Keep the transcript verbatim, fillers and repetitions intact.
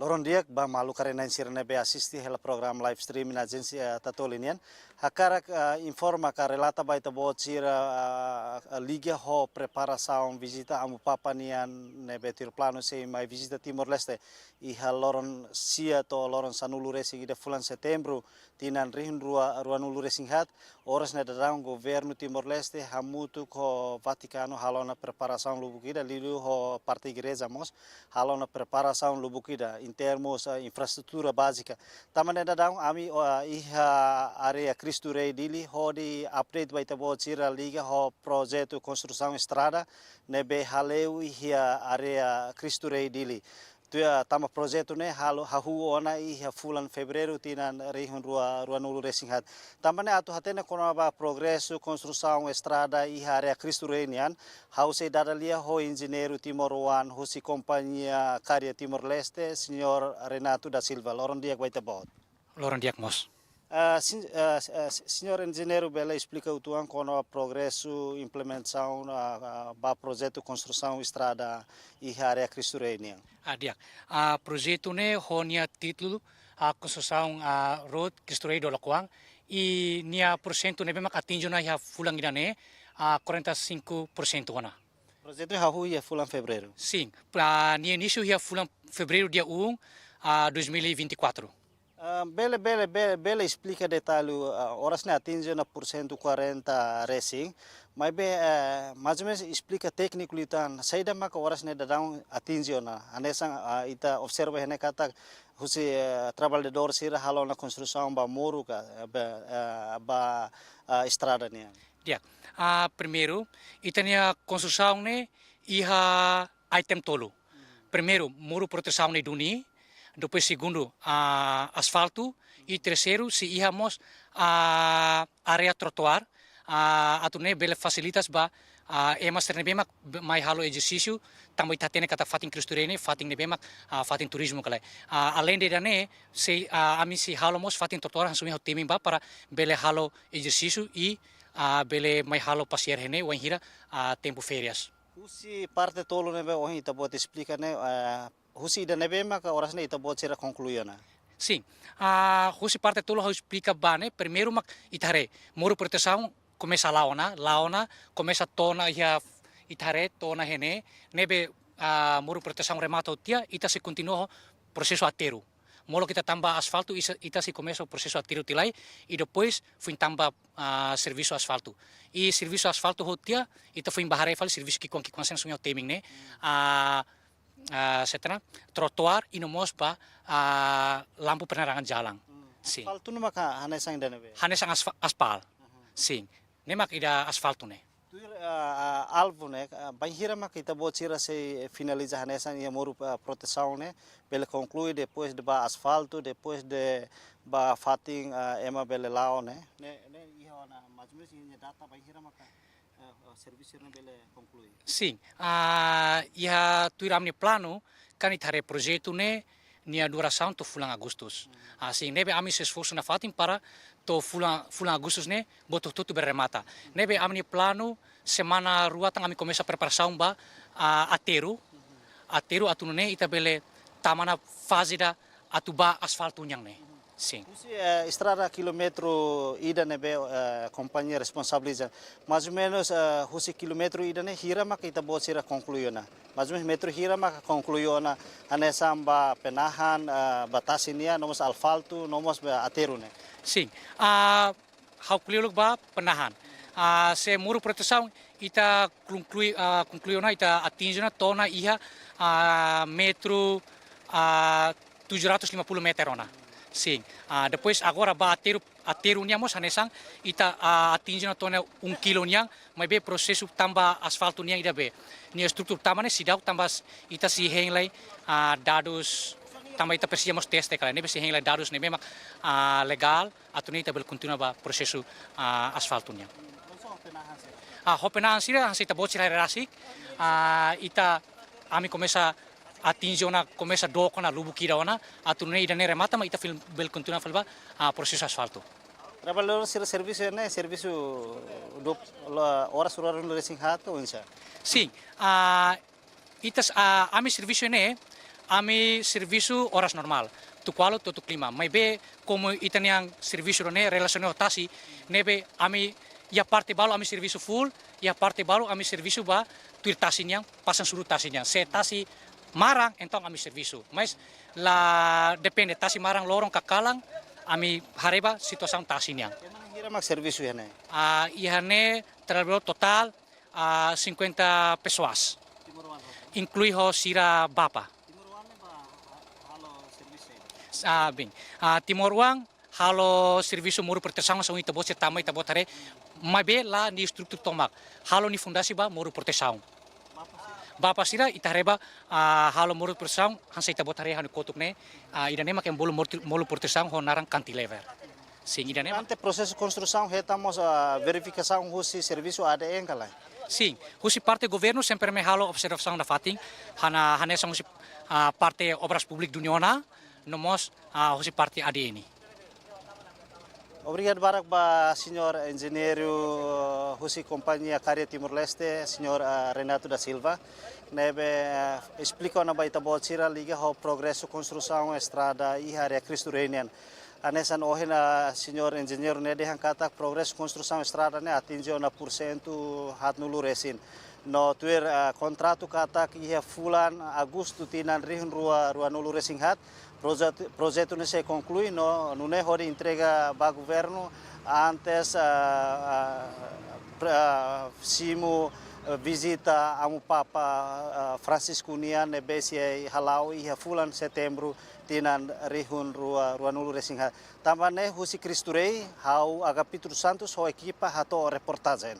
Loron di'ak ba maluk haree-na'in sira ne'ebé asiste hela programa live stream iha Agência Tatoli nian. Hakarak, ah, informa ka relata ba ita-boot sira, ah, ah, liga ho preparasaun vizita Amu Papa nian ne'ebé tuir planu sei mai vizita Timor-Leste iha loron sia to'o loron sanulu-resin-ida fulan Setembru tinan rihun rua, ruanulu-resin-haat. Oras ne'e daudaun governu Timor-Leste hamutuk ho Vatikanu halo ona preparasaun lubuk ida, liuliu ho parte igreja mós halo ona preparasaun lubuk ida, em termos, eh, infraestrutura bázika. Tanba ne'e daudaun ami, eh, iha área Cristo Rei Dili hodi update ba ita-boot sira liga ho projetu konstrusaun estrada ne'ebé hale'u iha área Cristo Rei Dili. Tuir, ah, tanba projetu ne'e halo hahú ona iha fulan Fevereiru tinan rihun rua, ruanulu-resin-haat. Tanba ne'e atu hatene kona-ba progresu konstrusaun estrada iha área Cristo Rei nian, ha'u sei dada lia ho enjeñeiru timoroan husi kompañia Karya Timor-Leste, Señór Renato da Silva. Loron di'ak ba ita-boot. Loron di'ak mós. Ah, sin-, ah, ah, Señór Enjeñeiru, bele esplika uitoan kona-ba progresu implementasaun, ah, ah, ba projetu konstrusaun estrada iha área Cristo Rei nian? Ah, di'ak. Ah, projetu ne'e ho nia títulu, ah, konstrusaun, ah, Road Cristo Rei Dolakoan, i nia porsentu ne'ebé mak atinje ona iha fulan ida-ne'e, ah, quarenta e cinco por cento ona. Projetu hahú iha fulan Fevereiru? Sin, pra nia inísiu iha fulan Fevereiru dia um, ah, dois mil e vinte e quatro. Ah, bele, bele, bele, bele esplika detallu, ah, oras ne'e atinje ona porsentu quarenta resin. Maibé, eh, mais ou menos esplika tékniku liután, saida maka oras ne'e daudaun atinje ona. Hanesan, ah, ita observa iha ne'e katak husi, eh, trabalhadór sira halo ona konstrusaun ba moru ka, eh, ba, eh, ba, ah, estrada nian. Di'ak, ah, primeiru, ita-nia konstrusaun ne'e iha item tolu. Primeiru, muru protesaun ne'e duni, depois segundu, ah, asfaltu, i terseiru, sei iha mós, ah, área trotoar, ah, atu nune'e bele fasilita ba, ah, ema sira ne'ebé mak be-, mai halo ezersísiu, tanba ita hatene katak fatin Cristo Rei ne'e, fatin ne'ebé mak, ah, fatin turizmu ka lae. Ah, além de ida-ne'e, sei, ah, ami sei halo mós fatin trotoar hanesan ohin ha'u temi ba para bele halo ezersísiu i, ah, bele mai halo pasiar iha ne'e wainhira, ah, tempu férias. Husi parte tolu ne'ebé ohin ita-boot esplika ne'e, eh, husi ida ne'ebé maka oras ne'e ita-boot sira konklui ona? Sin. Ah, husi parte tolu ha'u esplika ba ne'e, primeiru mak ita haree, muru protesaun komesa la'o ona, la'o ona, komesa to'o ona iha ita haree, to'o ona iha ne'e, ne'ebé, ah, muru protesaun remata tiha, ita sei kontinua ho prosesu aterru. Molok ita tama ba asfaltu, ita, ita sei komesa prosesu aterru tiha lai, i depois foin tama ba, ah, servisu asfaltu. I servisu asfaltu hotu tiha, ita foin bá haree fali servisu ki'ikoan-ki'ikoan sira hanesan ohin ha'u temi ne'e. Ah, ah, sei hatene, trotoar i no mós ba, ah, lampu penerangan jalan. Hmm. Sin. Asfaltu ne'e maka hanesan ida ne'ebé? Hanesan asfa-, aspal. Aha. Sin. Ne'e mak ida asfaltu ne'e. Tuir, ah, ah, alvu ne'e, ah, bainhira mak ita-boot sira sei finaliza hanesan iha muru, ah, protesaun ne'e, bele konklui depois de ba asfaltu, depois de ba fatin, ah, ema bele la'o ne'e. Ne'e, ne'e iha ona mais ou menos iha data bainhira maka, ah, ah, servisu ne'e bele konklui? Sin, ah, iha tuir ami-nia planu, kan ita haree projetu ne'e, nia durasaun to'o fulan Agustus. Ah, sin, ne'ebé ami sei esforsu nafatin para to'o fulan, fulan Agustus ne'e, buat hotu-hotu bele remata. Ne'ebé ami-nia planu, semana rua tan ami komesa preparasaun ba, ah, aterru. Aterru atu nune'e ita bele tama ona faze ida atu ba asfaltu nian ne'e. Sin. Husi, eh, estrada kilómetru ida ne'ebé, eh, kompañia responsabiliza. Mais ou menos, eh, husi kilómetru ida ne'e hira maka ita-boot sira konklui ona? Mais ou menos metru hira maka konklui ona hanesan ba penahan, ah, ba tasi nian, no mós asfaltu, no mós ba aterru ne'e? Sin. Ah, ha'u ko'alia uluk ba penahan. Ah, se muru protesaun, ita konklui, ah, konklui ona, ita atinje ona, to'o ona iha, ah, metru, ah, tujuh ratus lima puluh meter ona. Sin. Ah, depois agora ba aterru, aterru nian mós hanesan, ita, ah, atinje ona to'o ona um quilo nian, maibé prosesu tama ba asfaltu nian ida be. Nia estrutura tama ne'e seidauk tanba s-, ita sei hein lai, ah, dadus, tanba ita presiza mós teste ka lae, ne'ebé sei hein lai dadus ne'ebé mak, ah, legál, atu nune'e ita bele kontinua ba prosesu, ah, asfaltu nian. Ah, ho penahan sira, hanesan ita-boot sira haree rasik, ah, ita, ami komesa atinje ona, komesa dook ona lubuk ida ona, atu nune'e ida-ne'e remata mak ita fil-, bele kontinua fali ba, ah, prosesu asfaltu. Trabalhadór sira servisu ne'e, servisu do, la, oras ruanulu-resin-haat ka oinsá? Sin, ah, ita s-, ah, ami servisu ne'e, Ami servisu oras normál, tuku ualu to'o tuku lima. Maibé komu ita-nia servisu ne'e relasiona ho tasi, ne'ebé ami iha parte balu ami servisu full, iha parte balu ami servisu ba tuir tasi nian, pasang surut tasi nian. Se tasi maran, entaun ami servisu. Mas la depende, tasi maran loron ka kalan, ami haree ba situasaun tasi nian. Ema hira mak servisu iha ne'e? Ah, iha ne'e terlebih totál, ah, cinquenta pessoas. Inklui ho sira bapa. Ah, bem. Ah, timoroan halo servisu moru protesaun, hanesan ita-boot sira tama, ita-boot haree, maibé la nia estrutura tomak. Halo nia fundasi ba moru protesaun. Bapa sira ita haree ba, ah, halo moru protesaun, hanesan ita-boot haree ha'u-nia kotuk ne'e, ah, ida-ne'e mak ema bolu moru, moru protesaun ho naran cantilever. Sin, ida-ne'e mak. Durante prosesu konstrusaun hetan mós, ah, verifikasaun husi servisu A D N ka lae? Sin, husi parte governu sempre mak halo observasaun nafatin, hana, hanesan husi, ah, parte Obras Públikas duni ona, no mós, ah, husi parte A D N. Obrigadu barak ba señór enjeñeiru husi kompañia Karya Timor Leste, señór, ah, Renato da Silva, ne'ebé, ah, esplika ona ba ita-boot sira liga ho progresu konstrusaun estrada iha área Cristo Rei nian. Hanesan ohin, ah, señór enjeñeiru ne'e dehan katak progresu konstrusaun estrada ne'e atinje ona pursentu haatnulu resin. No tuir, ah, kontratu katak iha fulan Agostu tinan rihun rua, ruanulu resin haat, projetu, projetu ne'e sei konklui no nune'e hodi entrega ba governu antes, ah, ah, pra, simu, eh, vizita Amu Papa, ah, Francisco nian ne'ebé sei hala'o iha fulan Setembru tinan rihun rua, ruanulu resin haat. Tanba ne'e husi Cristo Rei, ha'u Agapito dos Santos ho ekipa hato'o reportajen.